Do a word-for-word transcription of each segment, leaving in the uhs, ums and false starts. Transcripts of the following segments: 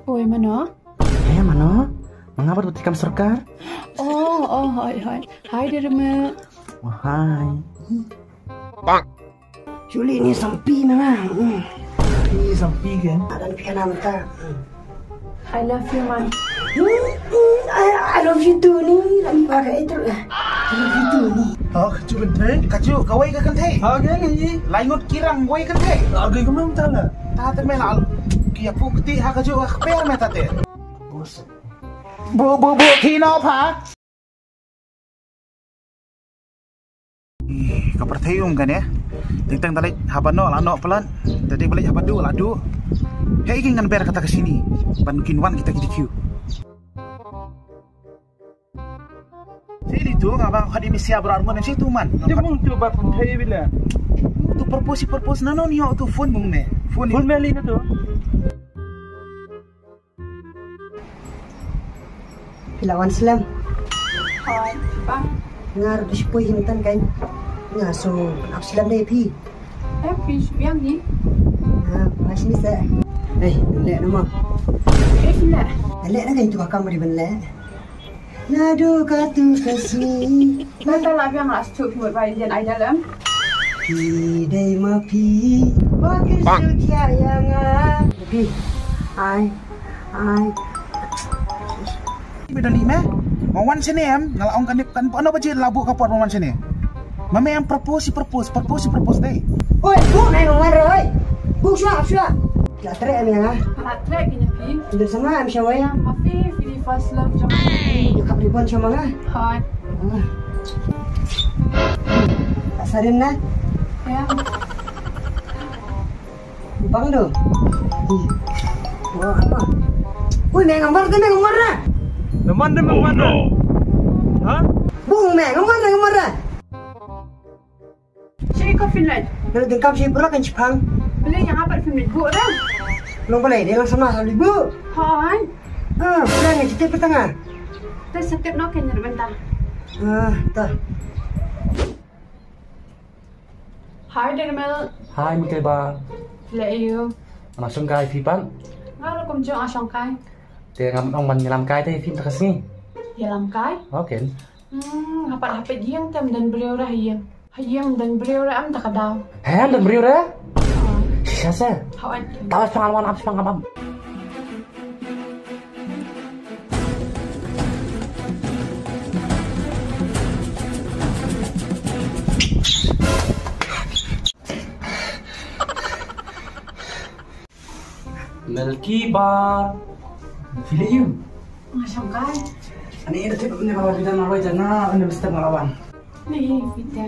Oi, mano? Eh, mano? Ma nga bad u treikam sorkar? Oh, oh, hoi, hoi. Hai, Derma. Oh, hai. Julie ni sampi na nga. Hmm. Ni sampi kan? Adan pian anta. Hmm. I love you, man. Hmm, hmm, I, I love you too, ni. Lagi pakai itu. I love you too, ni. Ha, ka ju kynthei? Ka ju, kawei ka kynthei. Ha, ka ngi. Lai ngut kirang wei kynthei. Ha, ka kumno mynta la? Ta te me la. Ki ïa pu kti ha ka ju ka kper me ta te. Bu, bu, bu, ki no pha. Ka pyrthei um kane. Teng teng da leit haba noh la noh palat. Da dei ba leit haba duh la duh. Hei ki ngan ber kata ka sini. Ban kin wan kita ki dikhiu. Sini tu nga bang khadi misia bra arngon sini tu man. Dia mung tu ba pun thei bila. Tu purpose purpose nano ni tu phone mung me. Phone. Phone me li na tu. Phi la wan slem? Hooid, bang. Nga ruh da shipoi hi mynta kan. Nga shu ap slem dei phi. Eh, phi shu biang hi. Ha, pas ni sa. Eh, leh na mo. Eh, phi leh. Leh na kan tu ka kam ri ban leh. Naduh katto ka sngi. Mynta la biang la shu phi mut ba Indian Idol em. Phi dei ma phi ba kin shu thiah ïa nga. Phi. Ai. Ai. Phi dei ma. Ma wan shane em, nga la ong kan dep kan pano ba jin la buh ka por ma wan shane. Ma me em propose, propose, propose, propose dei. Oi, buh me ngam wan re oi. Buh shuwa, shuwa. La treh em ïa nga. La treh kine phi. Dur sama em shawai. Ïa ma phi, phi di first love jong. Ïa kap ribon sama nga. Hooid. Ah. Tak sarin na. Ïa. Bang do. Hmm. Wah, apa? Ui, me ngam wan, me ngam wan ra. Naman de me ngam wan ra. Ha? Bung me ngam wan, me ngam wan ra. Shi ko phin leit. Leit dengkam shi pura kan shipang. Balei ïa nga pat phin leit buh re? Long balei dei lang samla sa leit buh. Hooid. Ah, balei ngi tip pateng ah. Te sa tip noh kan nyer bynta. Ah, ta. Hi Dermel. Hi Mikael ba. Phi leh aïu? Nga shongkai, phi pat? Nga ruh kumjuh nga shongkai. Te nga mut ong ban ïalam kai te phi mynta ka sngi. Ïalam kai? Okay. Hmm, nga pat hapdeng ïing te ym don briew re ha ïing. Ha ïing ym don briew re, ym da ka daw. He, ym don briew re? Shisha se. Hooid. Tawa sha nga wan ap sha nga bam. Milky Bar. Phi leh aïu? Nga shongkai. Ani da tip ne ba phi don marwei te na, ani mesti ngelawan. Ni phi te.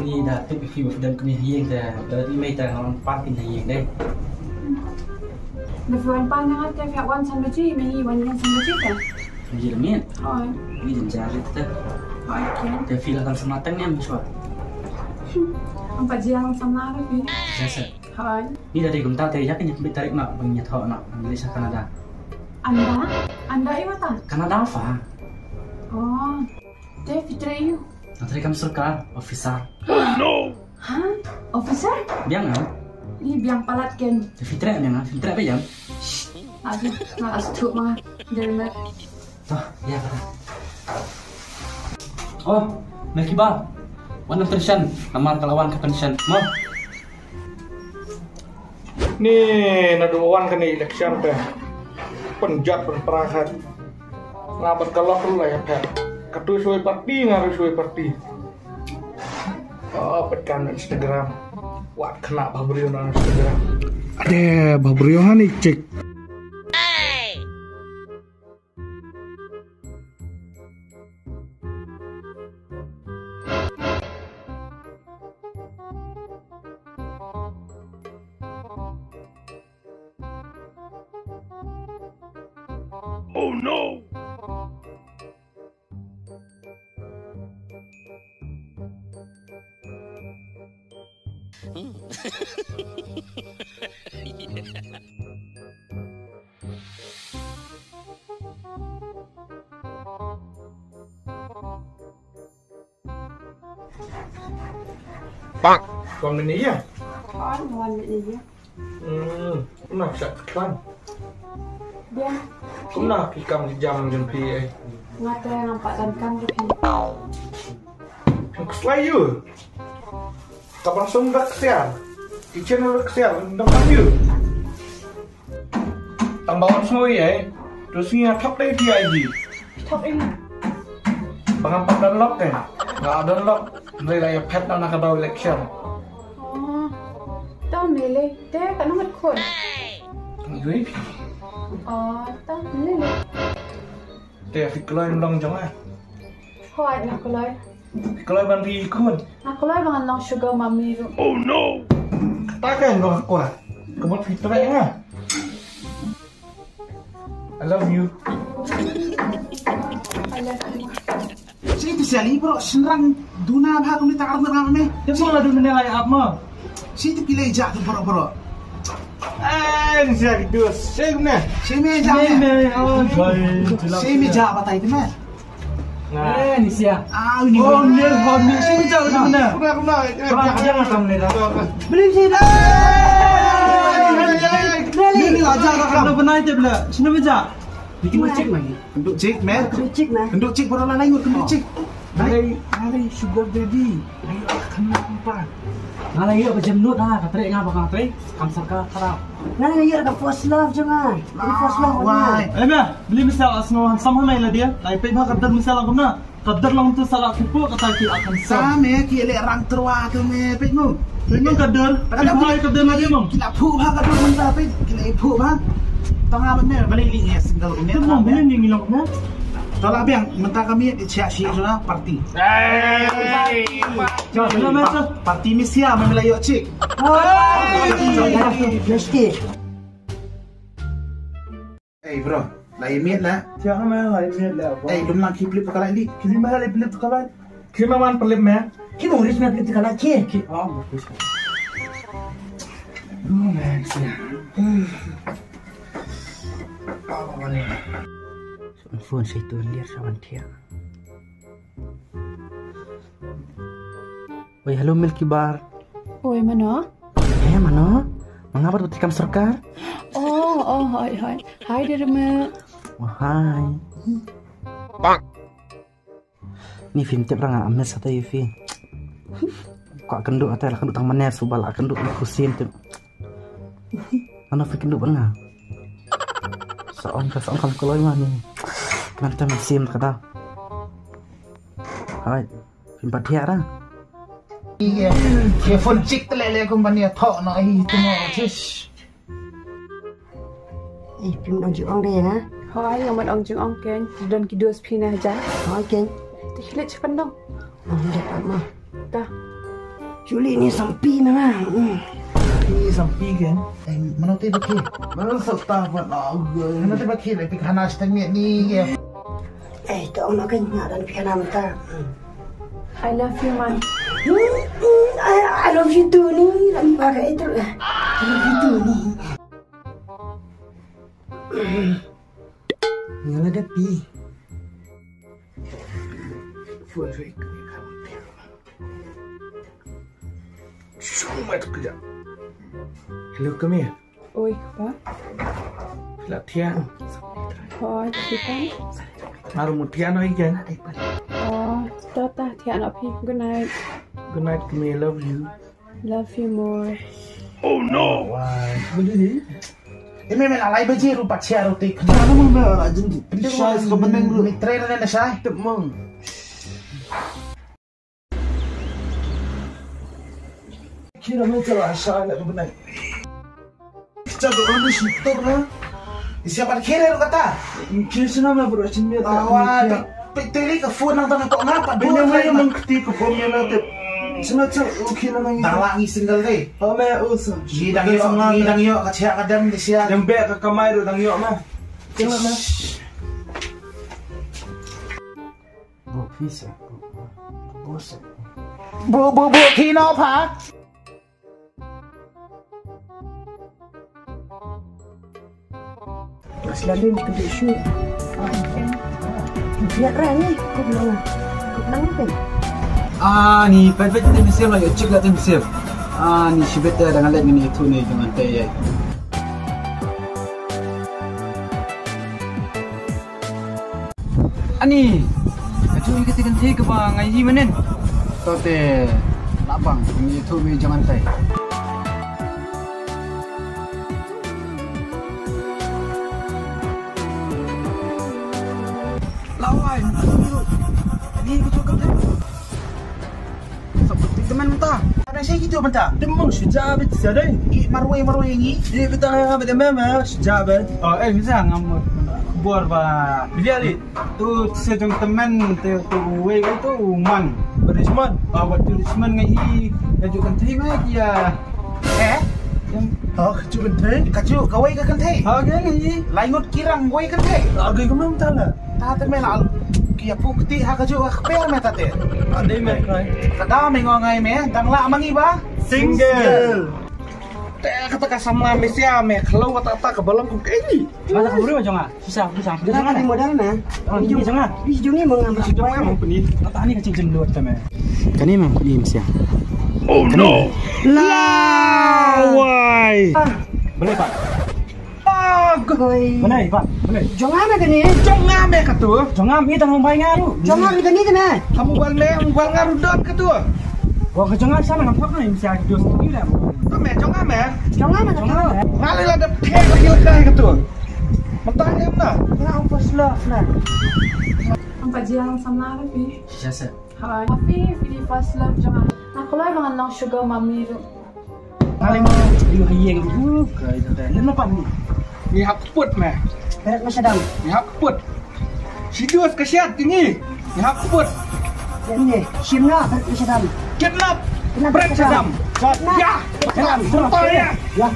Ni da tip phi ba phi don kmie ha ïing te, da i mei te ngelawan pan phi ha ïing dei. Da phi wan pan nga te phi wan san baje, mei wan ïing san baje te. Baje lymmiet. Hooid. Ni jynjar te. Hooid, okay. Te phi la tang samla tang ne em shwa? Am pa jiang samla phi. Yes sir. Hooid. Ni da dei kumta te ïa kane ka bit tarik na ban ïathoh na ban leit sha Canada. Anda? Anda ïa mata? Canada fa. Oh. Te phi trei ïa u? Nga trei kam sorkar, officer. Oh no. Ha? Officer? Biang ah. Ni biang palat ken. Te phi trei biang ah, phi trei biang. Aduh, nga astu ma. Dermel. Toh, ïa kata. Oh, Milky Bar. Wan pension, namar ka la wan ka pension. Mo. Ni naduh wan kane election te. Pynjot pynpra ha. Nga bad ka lok ruh la ïapher. Katu shuwa party, nga ruh shuwa party. Oh, pynkan Instagram. Wat khynnah bhabriew na Instagram. Ade bhabriew hani chick. Oh no! Bang. Kong ni ya? Kong wan ni ya. Hmm, nak sak kan. Biang. Kumno ki kam ki jam jong phi, eh? Nga te ngam pat donkam jong phi. Khuslai ïa u. Ka bang sum da ksiar. Ki channel da ksiar, donkam ïa u. Tang ba wan sngew ïa, eh. Tu sngi nga thok dei P I G. Thok ïa. Ba ngam pat download, eh. Nga download. Hynrei la ïa phet na ka daw election. Oh. Tang lei lei. Te ka nang mat khun. Tang ïa phi. Oh, tang lei lei. Te phi kloi ym long jong nga. Hooid nga kloi. Phi kloi ban phi khun. Nga kloi ban long sugar mommy ruh. Oh no. Kata ka long kwah. Ka mut phi treh nga. I love you. I love you. Siti siali bro, senrang duna bha kumne ta arnga me. Te mo la duna ne lai ap mo. Siti pilai ja tu bro bro. Eh, ni sia gitu. Sik ne. Simi ja. Simi ja batai tu me. Eh, ni sia. Ah, ni. Oh, ni, oh, ni. Simi ja tu me. Kena kena. Kena kena tam ne dah. Beli sini. Ni ni aja dah. Kalau benar je bela. Sini beja. Bikin cik lagi. Kenduk cik, mer. Kenduk cik, mer. Kenduk cik, baru lah lanjut, kenduk cik. Hari, hari sugar daddy. Ayo, kenapa? Nga la ïoh ka jemnud ha, ka trei nga ba ka trei, kam sorkar kharap. Nga la ïoh ka first love jong nga. Ka first love jong nga. Wai. Eh, meh, beli misal asno handsome ha mai la dia. Lai pei ba ka dur misal aku na. Ka dur long tu salah kipu kata ki akan sam. Sam eh ki leh rang terwa tu meh peit mo. Peit mo ka dur. Peit mo ka dur lagi mo. Ki la phu ba ka dur mynta peit. Ki la phu ba. Tang ah meh balik li ngi single meh. Peit mo balik li ngi long meh. Tang lah biang mynta kami di chiak shi jona party. Hey. Jom jom meh tu. Party misia meh la ïoh cik. Mesti. Ei bro, la imiet la. Tiang ma la imiet la. Ei, lum lang ki plip ka la li. Ki ma la plip ka la. Ki ma man plip me. Ki mo ris me plip ka la ki. Ki oh. Oh man, sia. Phone sai tu liar sa wan tiang. Oi, hello Milky Bar. Oi, mano? Eh, mano? Ma nga pat ba ti kam sorkar? Oh, oh, hai, hai. Hai, dei ma. Oh, hai. Ni phim tip rang am mes ata yu phi. Ko kynduh ata la kynduh tang mane suba la kynduh ni khusim tip. Ano phi kynduh banga. Sa ong ka sa ong kam koloi ma ni. Kynduh tang sim ka da. Hai. Phim pat thiah ra. Ye phone chick te le le company thok no ai tu mo chish. Ei, phim dang jingong de na. Hoi, ngam dang jingong ken. Don ki dos phi na ja. Hoi ken. Te khlet chapandong. Oh, de pat ma. Ta. Juli ni sampi na ma. Ni sampi ken. Ei, mano te bakhi. Mano sota pat na. Mano te bakhi le pikhana stem ni ye. Eh, to ma kan nga dan pikir nama ta. I love you, man. I, I love you too ni. Lagi pakai itu. I love you too ni. Ngala da pi. Phone fake. Shong mai tu kerja. Hello, come here. Oi, kpa. Phi la thiah. Hoi, kita. Nga ruh mut thiah noh ïa ka. Oh, to ta thiah noh phi. Good night. Good night, Kmie. Love you. Love you more. Oh no. Why? Boleh ni? Eh, me me la lai baje ruh pat thiah ruh tik. Kenapa mau me la jin di? Pisa ka beneng ruh. Ni trai na na sai. Tep mong. Kira me chala sha na ka benai. Cha do anu shitor na. Isia pat kira ru kata. Kira sina me bro chin me. Awa, pe tele ka phone nang tang ko ngapa. Benya me mang kti ko phone me na tep. Sina cha u kira nang. Dang la ngi single dei. Ha me u sa. Ji dang yo, ji dang yo ka cha ka dam di sia. Yang be ka kamai ru dang yo ma. Kira me. Bo phi sa. Bo sa. Bo bo bo phi no pha. Selalu ni kena shoot. Lihat lah ni. Kau bilang. Kau bilang apa? Ah ni, pet pet ni mesti lah, cek lah mesti. Ah ni, si beta dengan lek ni tu ni dengan tayar. Ani, ka ju i kata kynthei kaba nga ïohi mynnin. To te, lah bang, ngi ïathuh me jong ngan tai. Lawai, ani ka ju kynthei. Sop tik teman mynta. Ada sih gitu mynta. Demang sejak bet sadai. Ki marwei marwei ngi. Di beta bet mama sejak bet. Oh, eh, bisa ngam khubor ba. Biar li. Tu sejong teman tu tu wei wei tu man. Berisman. Ah, waktu Richmond ngai i. Ka ju kynthei ma ki ya. Eh? Ha, ka ju kynthei? Ka ju kawei ka kynthei. Ha, ka ngai i. Lai ngut kirang wei kynthei. Ah, ka kumno mynta la. Ta te me la. Ki ïa pu kti ha ka ju ka kper me ta te. Ah, dei me kai. Ka da me ngong ai me dang la ma ngi ba. Single. Te kata ka samla me sia me khlo kata ta ka balong ku kai ni. Ba ta ka bru jong nga. Shisha, shisha. Kita kan modal na. Ah, ini jong nga. Ini jong ni mong. Ini jong nga mong peni. Kata ni ka cincin dua ta me. Kani mang peni me sia. Oh no. Lawai. Boleh pak. Agoi. Boleh pak. Boleh. Jong nga me kani. Jong nga me katu. Jong nga me tang bai nga ru. Jong nga me kani kena. Kamu bal me, kamu bal nga ru dot katu. Wa ka jong nga sana ngam thok na im sia katu. Ka me jong nga me. Jong nga me katu. Ngali la dep thek lagi lekai katu. Mentang em na. Nga first love na. Ang pajiang samla pi. Shisha. Hi. Phi, phi first love jong nga. Nga kloi ba ngan long sugar mommy ruh. Ngali mo, yu ha ïing. Uh, kai da kai. Lem na pan ni. Ngi hap kput me. Beret ma shadam. Ngi hap kput. Sidus ka shat ngi. Ngi hap kput. Ïa ni, shim na, beret ma shadam. Kidnap. Kidnap. Beret shadam. Shot. Ya. Shadam. Shot ya. Ya.